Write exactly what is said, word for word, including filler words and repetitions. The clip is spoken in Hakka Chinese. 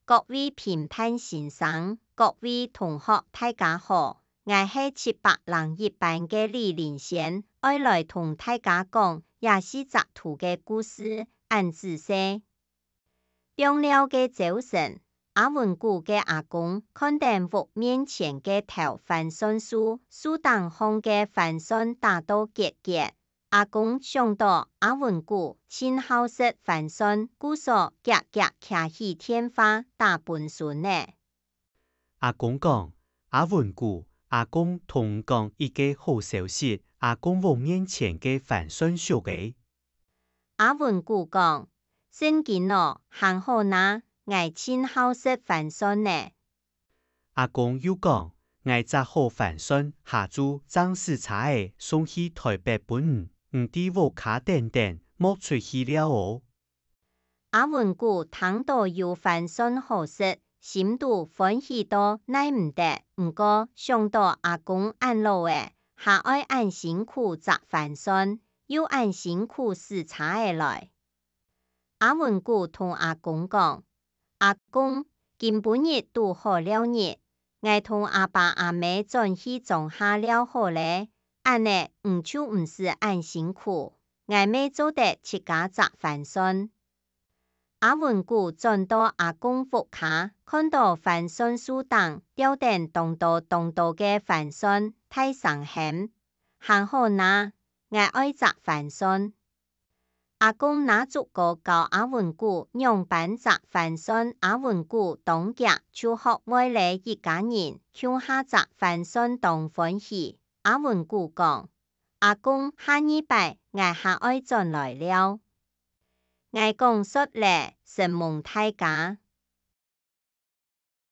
各位評判先生，各位同學，大家好！𠊎係七百零一班个李林仙，愛來同大家講這四隻兔个故事，恁仔細。放尞个朝晨，阿文牯个阿公看等屋面前个頭番檨樹，樹頂項个番檨打到結結。阿公想著阿文牯盡好食番檨，故所遽遽擎起電話打分孫仔。阿公講：「阿文牯，阿公同你講一個好消息，阿公屋面前个番檨熟咧。」阿文牯講：「真經哦，還好哪，𠊎盡好食番檨呢。」阿公又講：「𠊎摘好番檨，下晝正駛車仔送去臺北分你，你在屋下等等，莫出去尞哦。」阿文牯聽著有番檨好食，心肚歡喜到耐毋得，毋過想著阿公恁老咧，還愛恁辛苦摘番檨，又恁辛苦駛車仔來。 阿文牯同阿公講：「阿公，今晡日堵好尞日，𠊎同阿爸阿姆轉去莊下尞好咧，恁仔你就毋使恁辛苦，𠊎乜做得自家摘番檨。」阿文牯轉到阿公屋下，看著番檨樹頂吊等當多當多个番檨，大聲喊：「還好哪，𠊎愛摘番檨。」 阿公拿竹篙教阿文牯仰般摘番檨，阿文牯當遽就學會咧，一家人共下摘番檨當歡喜。阿文牯講：「阿公，下二擺𠊎還愛轉來尞。」𠊎講煞咧，承蒙大家。